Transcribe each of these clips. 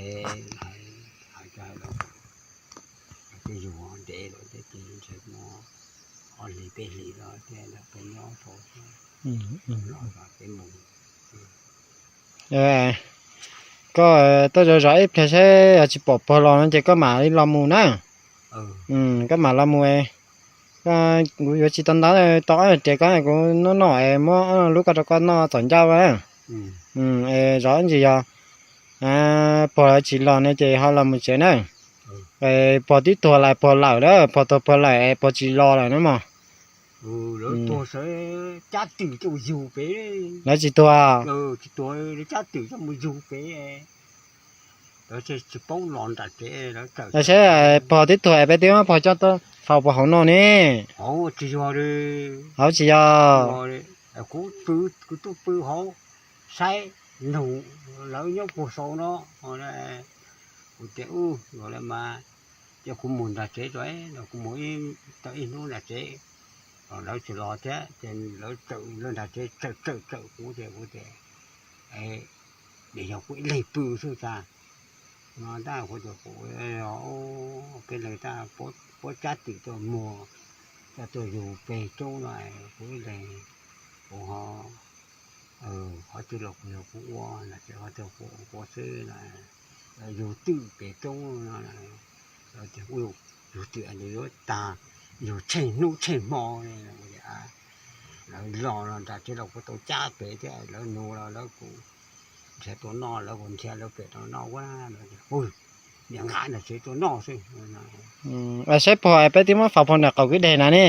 Hais, hais rau hais los, tej yus ntev lawm thiab ces ntshe muaj ob hlis peb hlis los thiab los peb nyob rau los peb mus. Koj tuaj zov zov ib pliag saib yog tsis pom pog los no ces koj mam li los mus na. Koj mam los mus. Kuv yuav tsis tau ntawv tau ob hlis, koj kuv noj noj es muab ob lub koj rau koj noj txaus ncauj na. Es zov ntsis yog pog lawv tsis los no ces ho los mus tsev na. Pog twb tuag lawm, pog lawm na, pog tuag pog lawm es pog tsis los lawm na mog. Lawv tsis tuag. Saib pog twb tuag es peb twb muab pog coj tuaj faus puag hauv no ne. Hauv tsis yog. Kuv tub pw hauv saib nug lawv nyob puag saum no. Kuv tias, Ub, yog lawm mas, ces kuv mus nram tsev tso, kuv mus tau ib hnub nram tsev, lawv tsis los thiab ces lawv txawm lawv nram tsev txawm txawm txawm kuv ces kuv tias, Niam yog kuv ib leeg pw xwb tas. No tab kuv tias kuv, peb leeg tab puab cab twm tuaj muag, coj tuaj yug pem roob no, kuv ib leeg, kuv ho, qhov twg los kuv yog kuv ua, qhov twg kuv ua xwb no. Yug twm pem roob no, yug twm nws yuav tag, yug tsheej hnub tsheej hmo. Lawv los no nram tsev los kuv tau cab pem thiab, lawv nug los lawv kuj nrhiav tuaj noj, lawv kuj nrhiav lawv pem rau noj ua. Niam nqa nram tsev tuaj noj xwb. Saib pog peb twb muab faus puag nram qaum kwj deg na ne.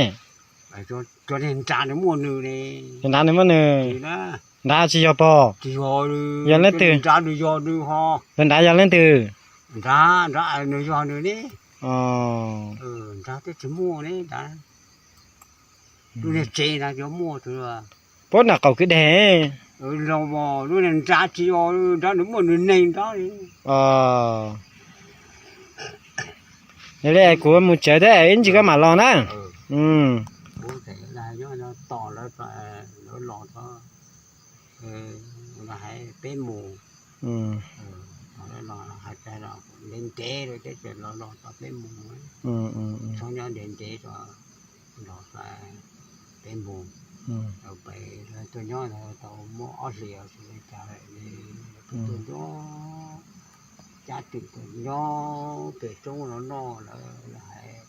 Cov nrad nws muaj nws ne. Nrad nws muaj nws. Nrad tsis yog pog. Yog leej twg? Nrad nws yog nws ho. Nrad yog leej twg? Nrad, nrad nws yog nws ne. Nrad twb tsis muaj ne, nrad lub niag tsev na cov muaj. Puag nram qaum kwj deg. Los lub niag nrad tsis yog, nrad nws muaj nws neeg nrad. Yog li kuv mus tsev thiab ib ntsis koj mam los na. Tos lawv, lawv los tod, hais peb mus, hais ntev ntev lawm thiab ces los los tod peb mus, txhob nyob ntev ntev tso, los peb mus. Pem lawv tuaj nyob tau muaj ob hlis os, cas li tuaj nyob, cab twm tuaj nyob pem roob no noj lawm, lawv hais